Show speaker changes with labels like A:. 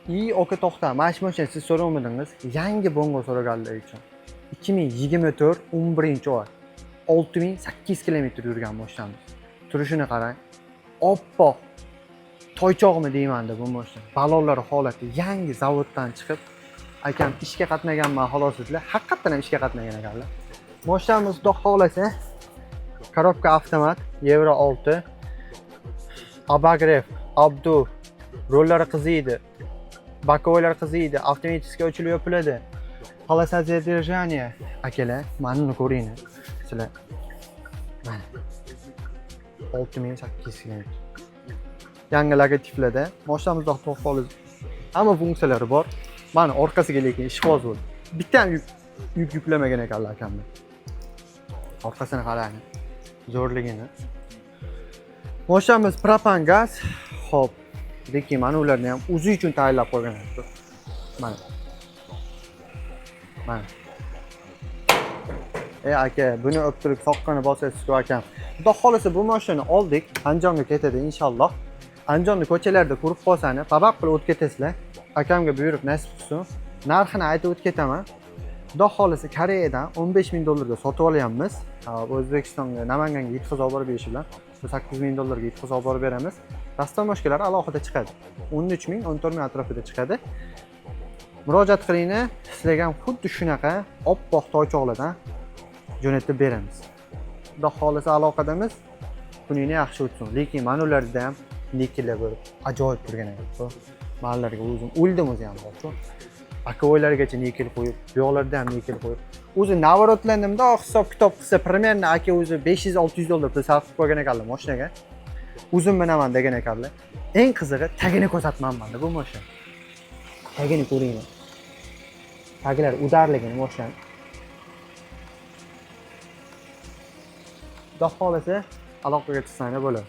A: И aka to'xta, mana shu mashinani siz so'ramadingiz, yangi Bongo so'raganlar uchun. 2024 11-oy. 6800 kilometr yurgan mashinamiz. Turishini qarang. Oppoq toychoqmi deymanda bu mashina. Balonlari holati yangi zavoddan chiqib, akam ishga qatnaganman xolos dedilar. Haqiqatdan ham ishga qatnagan ekanlar. Mashinamiz xudo xohlasa коробка avtomat, Yevro 6. Обогрев, обдув, rollari qiziydi. Боковой lar qiziydi, avtomatik ochilib yopiladi. Полоса задержания. Akalar, mana buni ko'ringlar. Sizlar. Mana. 6800 kilometr. Yangi logotiplarda mashinamizda xudo xohlasa hamma funksiyalari bor. Mana orqasiga lekin ishqiboz bo'ldi. Bitta ham yuk yuklamagan ekanlar akamni. Orqasini qarang. Zo'rligini. Mashinamiz propan gaz. Xo'p, lekin mana ularni ham o'zi uchun tayyorlab qo'ygan ekan. Mana. Mana. Ey aka, buni olib turib soqqani bosasiz-ku akam. Xudo xohlasa bu mashinani oldik, Andijonga ketadi inshaalloh. Andijonni ko'chalarda ko'rib qolsani, babab qilib o'tib ketasizlar. Akamga buyurib nasib qilsin. Narxini aytib o'tib ketaman. Xudo xohlasa Koreyadan 15 ming dollarga sotib olyapmiz. O'zbekistonga, Namanganga yetkazib olib borib berishi bilan 8 ming dollarga yetkazib olib borib beramiz. Растаможка lari alohida chiqadi. 13 ming, 14 ming atrofida chiqadi. Murojaat qilinglar, sizlarga ham xuddi shunaqa oppoq toychoqlardan jo'natib beramiz. Xudo xohlasa aloqadamiz. Kuningni yaxshi o'tsin. Lekin mana ularda ham nikellar bo'lib ajoyib turgan ekan. Mana ularga o'zim o'ldim o'zi ham bor. Боковой largacha nikel qo'yib, bu yoqlarda ham nikel qo'yib. O'zi наворот larni bundoq hisob kitob qilsa, примерно aka o'zi 500-600 dollar pul sarf qilib qo'ygan ekanlar mashinaga. O'zim minaman degan ekanlar. Eng qizig'i tagini ko'rsatmanman bu mashina. Tagini ko'ringlar. Tagilar udarligini mashina. Xudo xohlasa aloqaga chiqsanglar bo'ladi.